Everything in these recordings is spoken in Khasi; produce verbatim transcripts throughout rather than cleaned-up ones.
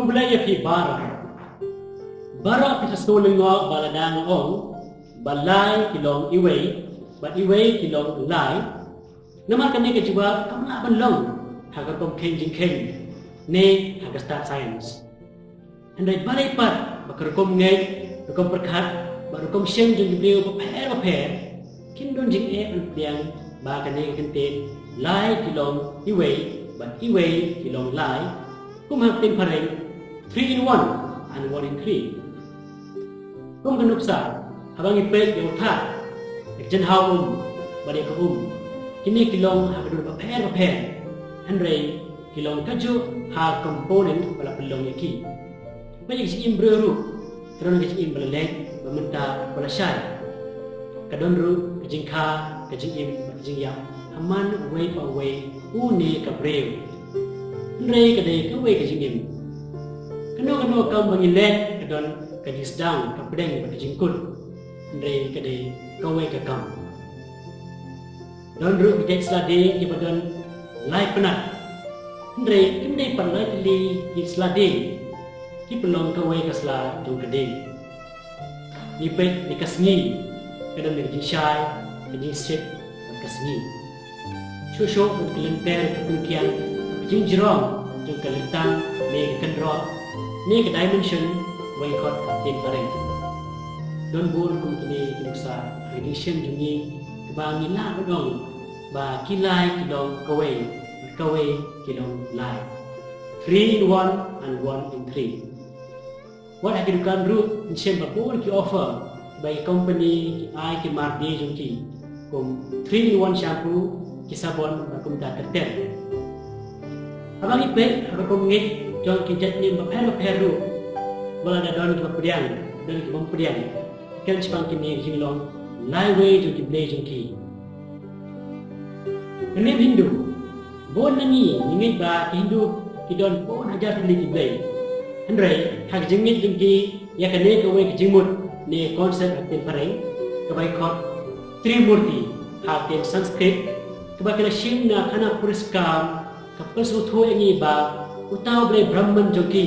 Khublei ïa phi baroh. Baroh phi sa sngewlyngngoh ba lada nga ong ba lai ki long iwei bad iwei ki long lai, namar kane ka jubab kam lah ban long ha ka rukom kheiñ jingkheiñ ne ha ka stad science. Hynrei balei pat ba ka rukom ngeit, rukom pyrkhat bad rukom shem jong ki briew bapher bapher kin don jingeh ban pdiang ba kane ka kyntien lai ki long iwei bad iwei ki long lai, kum ha ka ktien phareng, three in one and one in three. Kum ka nuksa, haba ngi peit ïa u thad, ïa ka jynhaw um bad ïa ka um, kine ki long ha ka dur bapher bapher, hynrei ki long kajuh ha ka component ba la pynlong ïa ki. Bad ïa ka jingim briew ruh ka don ka jingim ba la leit, ba mynta, ba la shai. Ka don ruh ka jingkha, ka jingim bad ka jingïap ha man uwei pa uwei une ka briew. Hynrei ka dei kawei ka jingim. Kano kano kam ba ngi leh ka don ka jingsdang, ka pdeng bad ka jingkut. Hynrei ka dei kawei ka kam. Don ruh ki jait sla dieng kiba don lai pnat, hynrei kim dei pat lai tylli ki sla dieng, ki pynlong kawei ka sla jong ka dieng. Ngi peit ïa ka sngi, ka don ka jingshai, ka jingshit bad ka sngi. Shuh shuh don ka lynter, ka pynkiang, ka jingjrong jong ka lyntang ne ka kynroh ne ka dimension, ba ngi khot ha ka ktien phareng. Don bun kum kine ki nuksa ha ka jingshem jong ngi, kaba ngi lah ban ong ba ki lai ki long kawei bad kawei ki long lai. Three in one and one in three. Wat ha ki dukan ruh ngi shem ba bun ki offer ba ki company ki ai ki mar die jong ki, kum three in one shampoo, ki sabon bad kumta ter ter. Haba ngi peit ha ka rukom ngeit jong ki jait niam bapher bapher ruh, wat lada don kiba pdiang, don kibym pdiang, kren shaphang kine ki jinglong laiwei jong ki blei jong ki. Ka niam Hindu, bun na ngi ngi ngeit ba ki Hindu ki don bun hajar tylli ki blei. Hynrei ha ka jingngeit jong ki ïa kane kawei ka jingmut ne concept ha ka ktien phareng, kaba ngi khot Trimurti ha ka ktien Sanskrit, kaba ki la shim na khana puriskam, ka pynsngewthuh ïa ngi ba uta u Blei Brahman jong ki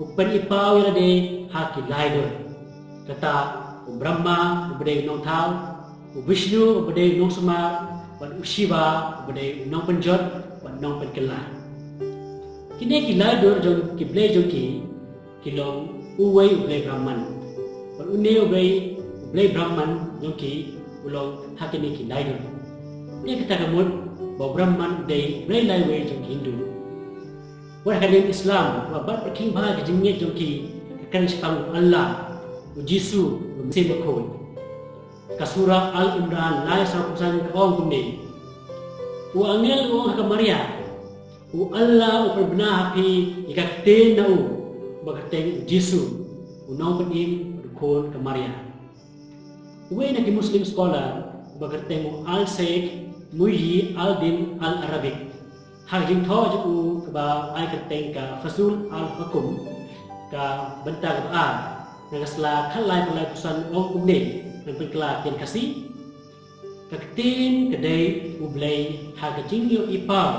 u pyni paw ïa lade ha ki lai dur. Kata u Brahma uba dei u nongthaw, u Vishnu uba dei u nongsumar, bad u Shiva uba dei u nongpynjot bad nongpynkylla. Kine ki lai dur jong ki blei jong ki, ki long uwei u Blei Brahman. Bad une uwei u Blei Brahman jong ki u long ha kine ki lai dur. Te kata ka mut ba u Brahman u dei u blei laiwei jong ki Hindu. Wat ha ka niam Islam, ba bat pyrkhing bha ka jingngeit jong ki, ka kren shaphang u Allah, u Jisu, u Mynsiem Bakhuid. Ka surah Al Imran lai saw phew san ka ong kumne: U angel u ong ha ka Maria, u Allah u pynbna ha phi ïa ka ktien na u, ba kyrteng u Jisu, u nongpynim bad u khun ka Maria. Uwei na ki Muslim scholar ba kyrteng u Al Sayyid Muhyiddin Al Arabi, ha ka jingthoh jong u kaba ai kyrteng ka Faslul Hukam, ka bynta kaba ar, na ka sla khatlai phew lai phew san, u ong kumne, ngan pynkylla ktien Khasi: Ka ktien ka dei u Blei ha ka jingïohi paw,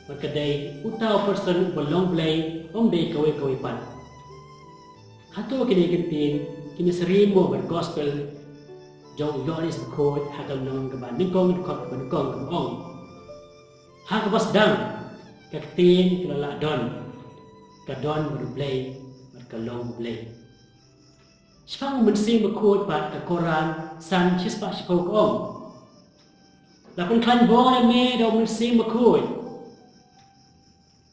bad ka dei uta u person uba long Blei, ym dei kawei kawei pat. Hato kine ki ktien kine sarih mo bad gospel jong u Ïoannis Bakhuid ha ka lynnong kaba nyngkong, dkhot kaba nyngkong, kaba ong: Ha kaba sdang ka ktien ka la lah don, ka don bad u Blei bad ka long u Blei. Shaphang u Mynsiem Bakhuid pat, ka Koran san shispah shiphew ka ong: La pynkhlaiñ bor ïa me da u Mynsiem Bakhuid.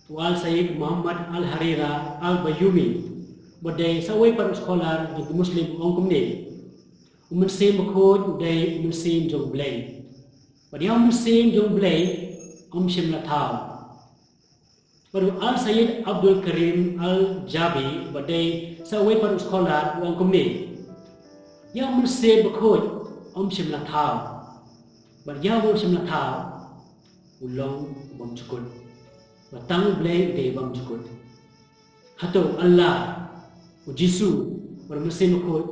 U Al Sayyid Muhammad Al Hariri Al Bayyuni, ba dei sa uwei pat u scholar jong ki Muslim, u ong kumne: U Mynsiem Bakhuid u dei u mynsiem jong u Blei. Bad ïa u mynsiem jong u Blei ym shym la thaw. Bad u Al Sayyid Abdul Karim Al Jabi, ba dei sa uwei pat u scholar, u ong kumne: Ïa u Mynsiem Bakhuid ym shym la thaw. Bad ïa uba ym shym la thaw u long u bymjukut. Bad tang u Blei u dei u bymjukut. Hato u Allah, u Jisu, bad u Mynsiem Bakhuid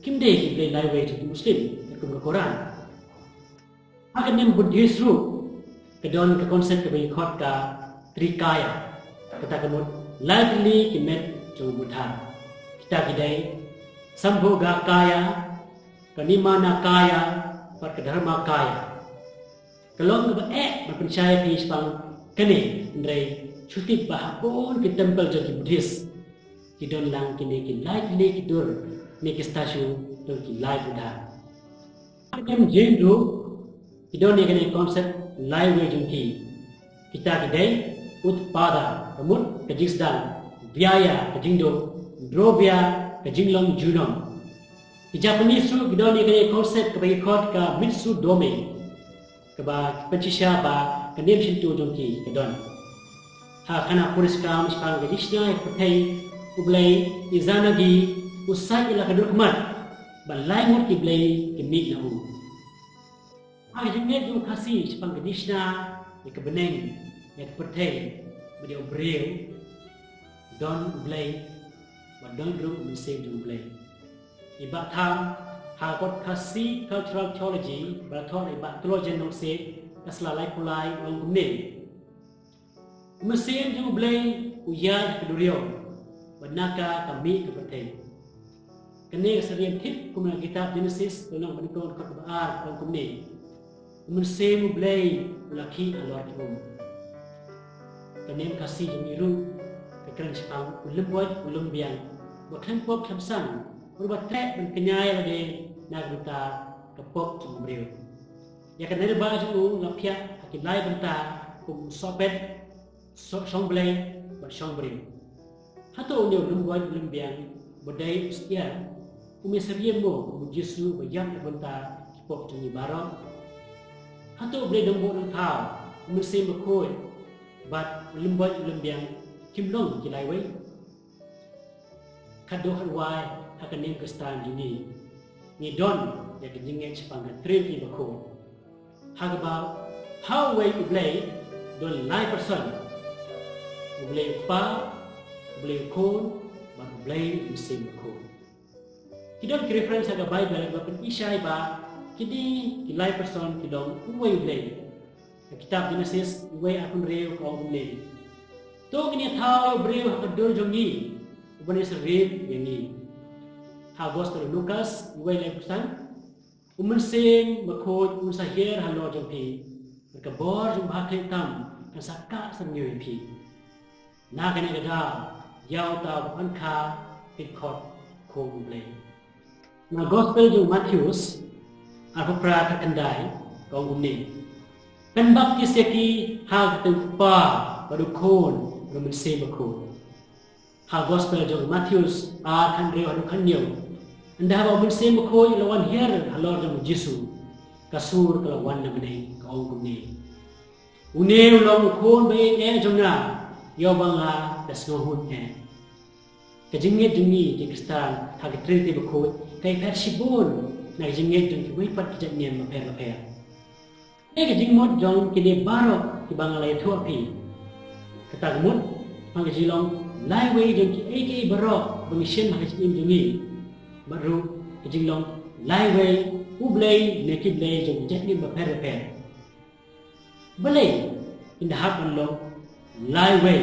kim dei ki blei laiwei jong ki Muslim, katkum ka Koran? Ha ka niam Buddhist ruh ka don ka concept kaba ngi khot ka Trikaya. Kata ka mut Lai tylli ki met jong u Buddha. Kita ki dei Sambhogakaya, ka Nimanakaya, bad ka Dharmakaya. Ka long kaba eh ban pynshai ïa phi shaphang kane, hynrei shu tip ba ha bun ki temple jong ki Buddhist ki don lang kine ki lai tylli ki dur ne ki statue jong ki lai Buddha. Ka kem jingduh ki don ïa kane concept lai wei jong ki. Kita ki dei Utpada, ka mut ka jingsdang, Vyaya, ka jingduh, Drovya, ka jinglong junom. Ki Japanese ruh ki don ïa kane concept kaba ki khot ka Mitsudome, kaba pynshisha ba ka niam Shinto jong ki ka don. Ha ka khana puriskam shaphang ka jingshna ïa ka pyrthei, U Blei Izanagi u sait ïa la ka dur khmat ba lai ngut ki blei ki mih na u. Ha ka jingngeit jong u Khasi shaphang ka jingshna ïa ka bneng, ïa ka pyrthei bad ïa u briew, don U Blei bad don ruh u Mynsiem jong U Blei. I Bah Tham, ha ka kot Khasi Cultural Theology ba la thoh da i Bah Tulojen Nongsiej, ka sla laiphew lai, u ong kumne: U Mynsiem jong U Blei u ïaid ha ka duriaw, bad na ka ka mih ka pyrthei. Kane ka syriem thied kum na ka kitab Genesis, lynnong ba nyngkong, dkhot kaba ar, ka ong kumne: U Mynsiem U Blei u la khih halor ki um. Ka niam Khasi jong ngi ruh ka kren shaphang u Lymboit u Lymbiang, uba khlem pop khlem san, uba treh ban kñia ïa lade na ka bynta ka pop jong u briew. Ïa ka neighbour jong u la phiah ha ki lai bynta kum u Sohpet, Soh-, Shongblei bad Shongbriew. Hato une u Lymboit u Lymbiang uba dei u syiar um syriem mo kum u Jisu uba ïap na ka bynta ki pop jong ngi baroh? Hato U Blei Nongbuh Nongthaw, U Mynsiem Bakhuid bad u Lymboit u Lymbiang kim long ki lai wei? Khatduh khatwai, ha ka niam Khristan jong ngi, ngi don ïa ka jingngeit shaphang ka Trinity Bakhuid, ha kaba ha uwei U Blei don lai person: U Blei U Kpa, U Blei U Khun, bad U Blei U Mynsiem Bakhuid. Ki don ki reference ha ka Baibl ba pyni shai ba kine ki lai person ki long uwei U Blei. Ka kitab Genesis uwei arphew hynriew ka ong kumne: To ngin ïa thaw ïa u briew ha ka dur jong ngi, uban ïasyriem ïa ngi. Ha Gospel u Lukas uwei laiphew san: U Mynsiem Bakhuid un sa hiar halor jong phi, bad ka bor jong u Bahakhlieh Tam kan sa kah syrngiew ïa phi. Na kane ka daw, ïa uta uba yn kha, phin khot khun U Blei. Na Gospel jong u Mathaios arphew phra, dkhot khyndai, ka ong kumne: Pynbaptis ïa ki ha ka kyrteng u Kpa bad u Khun bad u Mynsiem Bakhuid. Ha Gospel jong u Mathaios ar, dkhot hynriew haduh dkhot hynñiew: Ynda haba u Mynsiem Bakhuid u la wan hiar halor jong u Jisu, ka sur ka la wan na bneng, ka ong kumne: Une u long u Khun ba ïeit eh jong nga, ïa uba nga da sngewhun eh. Ka jingngeit jong ngi ki Khristan ha ka Trinity Bakhuid ka ïapher shibun na ka jingngeit jong kiwei pat ki jait niam bapher bapher. Kane ka jingmut jong kine baroh kiba nga la ïathuh ïa phi. Kata ka mut, shaphang ka jinglong lai wei jong kiei kiei baroh ba ngi shim ha ka jingim jong ngi, bad ruh ka jinglong lai wei U Blei ne ki blei jong ki jait niam bapher bapher. Balei kin da hap ban long lai wei?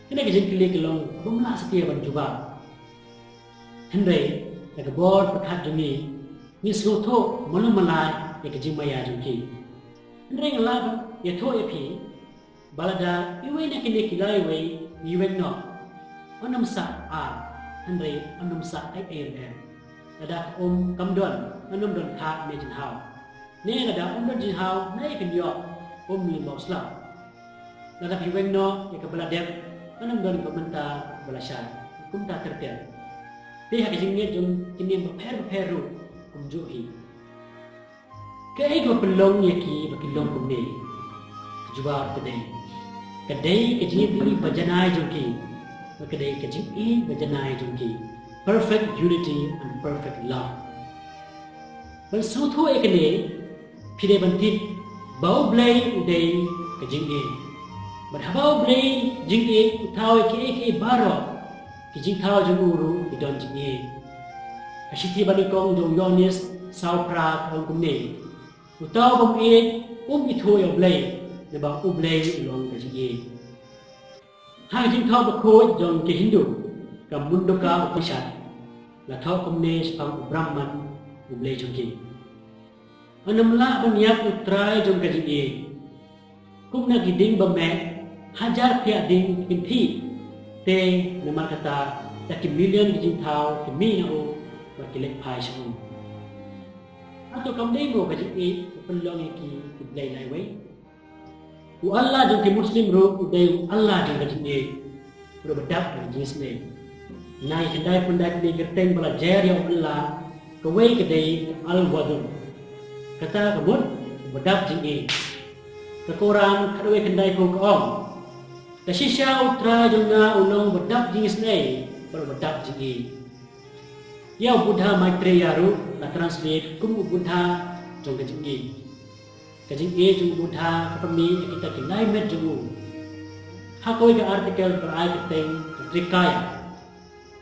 Kane ka jingkylli ka long bym lah satia ban jubab. Hynrei da ka bor pyrkhat jong ngi, ngi sngewthuh malu malai ïa ka jingmaïa jong ki. Hynrei nga lah ban ïathuh ïa phi ba lada iwei na kine ki lai wei ngi weng noh, un ym sah ar, hynrei un ym sah ei ei ruh em. Lada ka um kam don, un ym don khah ne jinghaw. Ne lada um don jinghaw na ïa ka niok, um lyngba u slap. Lada phi weng noh ïa kaba la dep, un ym don kaba mynta kaba la shai, kumta ter ter. Te ha ka jingngeit jong ki niam bapher bapher ruh kumjuh hi. Kaei kaba pynlong ïa ki ba ki long kumne? Ka jubab ka dei, ka dei ka jingïadei ba janai jong ki, bad ka dei ka jingïeit ba janai jong ki. Perfect unity and perfect love. Ban sngewthuh ïa kane, phi dei ban tip ba U Blei u dei ka jingïeit. Bad haba U Blei jingïeit u thaw ïa kiei kiei baroh, ki jingthaw jong u ruh ki don jingïeit. Ka shithi banyngkong jong u Ïoannis saw phra ka ong kumne: Uta u bym ïeit um ithuh ïa U Blei, naba U Blei u long ka jingïeit. Ha ka jingthoh bakhuid jong ki Hindu, ka Mundaka Upanishad la thoh kumne shaphang u Brahman, u blei jong ki: Ym lah ban ïap u Trai jong ka jingïeit. Kum na ki dieng ba meh, hajar phiah dieng kin thih, te namar kata da ki million ki jingthaw ki mih na u bad ki leit phai sha u. Hato kam dei mo ka jingïeit ka pynlong ïa ki ki blei laiwei? U Allah jong ki Muslim ruh u dei u Allah jong ka jingïeit, ruh ba dap ka jingisynei. Na ki khyndai phew khyndai tylli ki kyrteng ba la jer ïa u Allah, kawei ka dei Al-Wadud, kata ka mut ba dap jingïeit. Ka Quran khatwei khyndai phew ka ong: Ka shisha u Trai jong nga u long ba dap jingisynei bad ba dap jingïeit. Ïa u Buddha Maitreya ruh la translate kum u Buddha jong ka jingïeit. Ka jingïeit jong u Buddha ka pynmih ïa kita ki lai met jong u. Ha kawei ka article ba ai kyrteng ka Trikaya,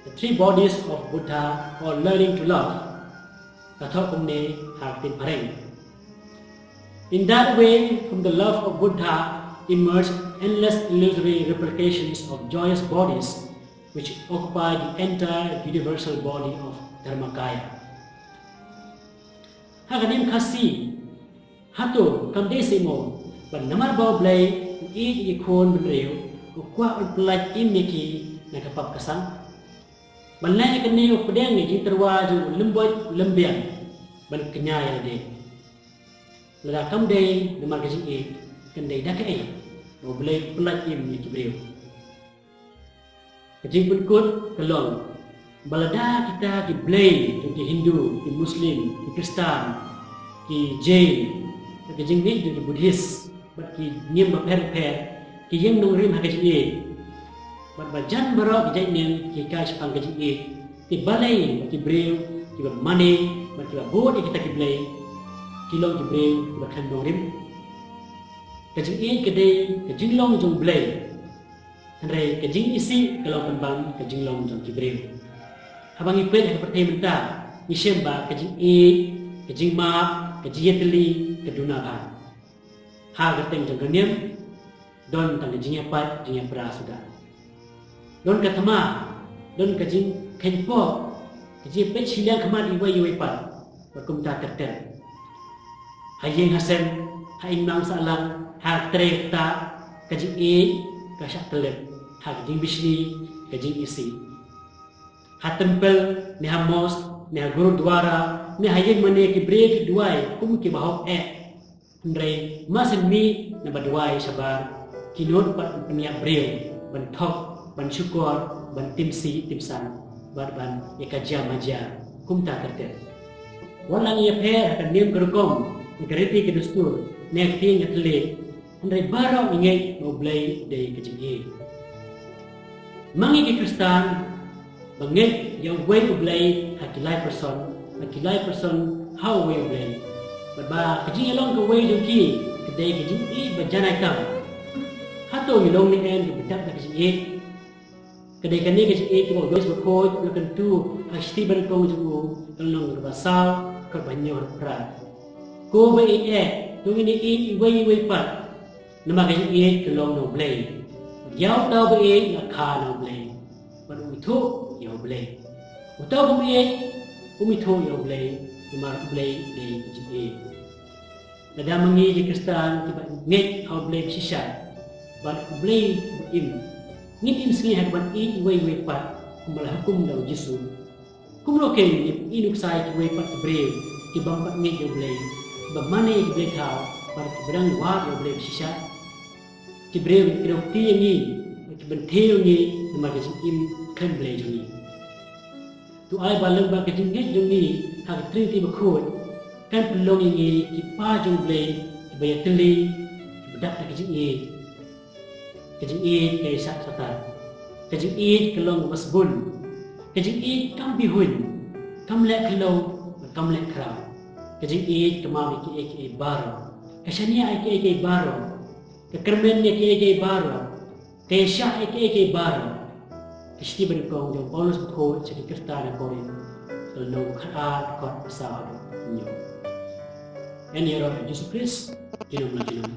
The Three Bodies of Buddha or Learning to Love, ka thoh kumne ha ka ktien phareng: In that way, from the love of Buddha emerge endless illusory replications of joyous bodies which occupy the entire universal body of Dharmakaya. Ha ka niam Khasi, hato kam dei seh mo ba namar ba U Blei u ïeit ïa ki khun bynriew, u kwah ban pyllait im ïa ki na ka pap ka sang? Ban leh ïa kane u pdiang ïa ka jingtyrwa jong u lymboit u lymbiang ban kñia ïa lade. Lada kam dei namar ka jingïeit, kan dei da kaei ba U Blei u pyllait im ïa ki briew? Ka jingpynkut ka long ba lada kita ki blei jong ki Hindu, ki Muslim, ki Khristan, ki Jain, bad ka jingngeit jong ki Buddhist bad ki niam bapher bapher ki ïeng nongrim ha ka jingïeit, bad ba jan baroh ki jait niam ki hikai shaphang ka jingïeit, te balei ba ki briew kiba mane bad kiba bud ïa kita ki blei ki long ki briew kiba khlem nongrim? Ka jingïeit ka dei ka jinglong jong U Blei, hynrei ka jingisih ka long pynban ka jinglong jong ki briew. Haba ngi peit ha ka pyrthei mynta, ngi shem ba ka jingïeit, ka jingmap, ka jingïatylli ka duna bha. Ha ka kyrteng jong ka niam, don tang ka jingïapait, jingïapra suda. Don ka thma, don ka jingkheiñpoh, ka jingpeit shiliang khmat iwei ïa iwei pat, bad kumta ter ter. Ha ïing ha sem, ha imlang sahlang, ha trei ha ktah, ka jingïeit ka shah tyllep, ha ka jingbishni ka jingisih. Ha templ, ne ha mosque, ne ha gurudwara, ne ha ïing mane ki briew ki duwai kum kiba hok eh. Hynrei mar shen mih na ba duwai shabar, ki nud pat ban pynïap briew, ban thok, ban shukor, ban tim sih tim san, bad ban ïa ka jia ma jia, kumta ter ter. Wat la ngi ïapher ha ka niam ka rukom, ne ka riti ka dustur, ne ka ktien ka thylliej, hynrei baroh ngi ngeit ba U Blei u dei ka jingïeit. Ma ngi ki Khristan ba ngeit ïa uwei U Blei ha ki lai person, ha ki lai person ha uwei U Blei, bad ba ka jingïalong kawei jong ki ka dei ka jingïeit ba janai tam. Hato ngi long ne em kiba dap da ka jingïeit? Ka dei kane ka jingïeit kaba U Blei Bakhuid u la kyntu ha ka shithi banyngkong jong u, ka lynnong kaba saw, dkhot ba hynñiew haduh phra: Ko ba ïeit eh, to ngin ïeit iwei ïa iwei pat, namar ka jingïeit ka long na U Blei. Ïa uta uba ïeit la kha na U Blei, bad u ithuh ïa U Blei. Uta uba ïeit um ithuh ïa U Blei, namar U Blei u dei ka jingïeit. Lada ma ngi ki Khristan kiba ngeit ha U Blei ba shisha bad U Blei ba im, ngin im sngi ha kaban ïeit iwei ïa iwei pat, kumba la hukum da U Jisu. Kumno kein ngin ïeit nuksa ïa kiwei pat ki briew ki bym pat ngeit ïa U Blei, kiba mane ïa ki blei thaw bad kiba dang wad ïa U Blei ba shisha? Ki briew ki kdew kti ïa ngi, ki bynthiew ïa ngi namar ka jingim khlem Blei jong ngi. To ai ba lem ba ka jingngeit jong ngi ha ka Trinity Bakhuid kan pynlong ïa ngi ki pa jong U Blei kiba ïatylli, kiba dap da ka jingïeit. Ka jingïeit ka ïaishah shatar. Ka jingïeit ka long kaba sbun. Ka jingïeit kam bihuiñ, kam leh khlaw, kam leh khraw. Ka jingïeit ka map ïa kiei kiei baroh, ka shaniah ïa kiei kiei baroh, ka kyrmen ïa kiei kiei baroh, ka ïaishah ïa kiei kiei baroh. Ka shithi banyngkong jong u Paulus Bakhuid sha ki Khristan ha Korinth, ka lynnong khatar, dkhot saw haduh hynñiew. Ïaroh ïa U Jisu Khrist junom la junom.